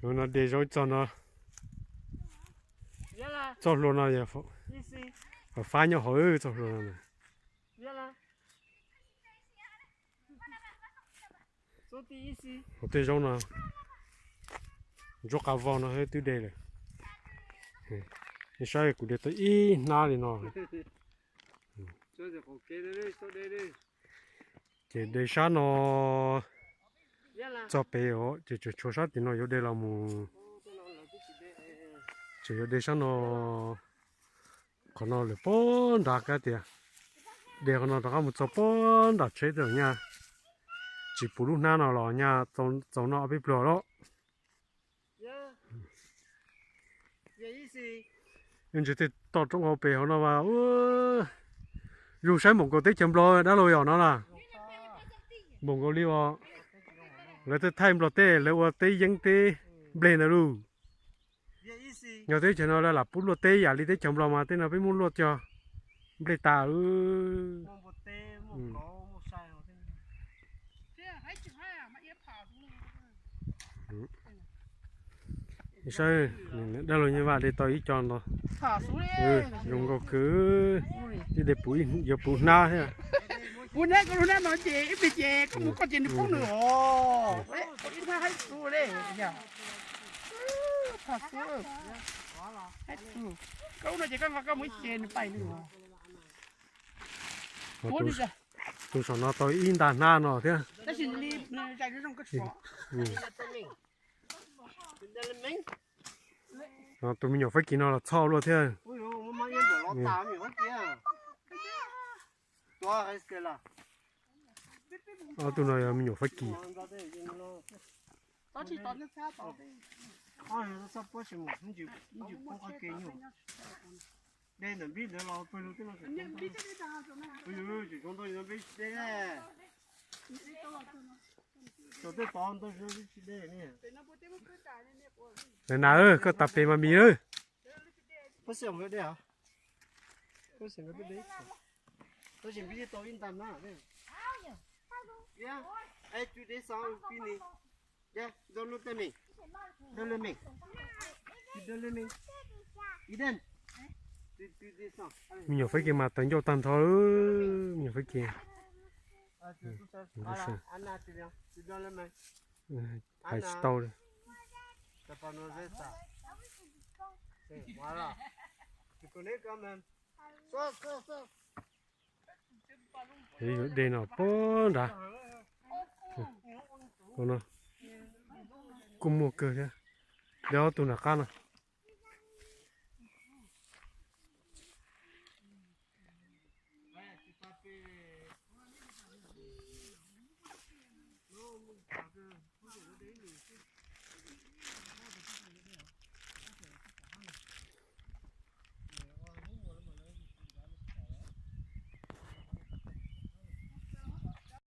No de zaub txog no, txoj hlua no, fab nyob hauv txoj hlua no. Hauv tej zaub no, ntsuab qa vog no twb de lawm. Nej saib kuv de tau ib hnab li no. Ces de sab no txog pem os, ces tseem tshuav sab tim no yuav de los mus. Tseem yuav de sab no, qhov no lawm puag nram kab tias, de qhov no rov qab mus txog puag nram tsheb tau nyaj. Tsis puv lub hnab no los nyaj txaus noj ob peb pluag lawm. Yeej ntsis tej toj roob hauv pes hauv no mas, ua, zoo saib npaum nkaus teb chaws Nplog dab laug yom no na. Npaum nkaus li os. Lawv twb thaij Nplog teb lawv ua teb yeeb teb nplej ntawd lauj. Yog teb chaws no lawv lam pub luaj teb yam li teb chaws Nplog mas tej no peb muab luaj cog nplej tas. Saib, dab laug Nyiaj Vaj de tau ib co no, zoo nkauj kawg, ib de puv, yuav puv hnab thiab. Puv hnab, koj lub hnab no ces ib pliag ces koj mus koj ces nws poob nws os. Ib hnab haib txus li. Haib txus. Koj lub no ces koj nqa koj mus ib ce nws pais nws os. Tus saum no tau ib nta hnab no thiab. Tab sis nws li zais zoo zoo koj tso. Tus me nyuam Faib Kis no los txhoj luaj thiab. Ob tug no yog me nyuam Faib Kis. Lawv na, koj tas pem mas mis lawm. Me nyuam Faib Kis mas tawv ncauj tag nrho, me nyuam Faib Kis. Hais tsis tau li. Yuav de no puag nrad. Kuj muaj kawg thiab. De ob tug nram qab no.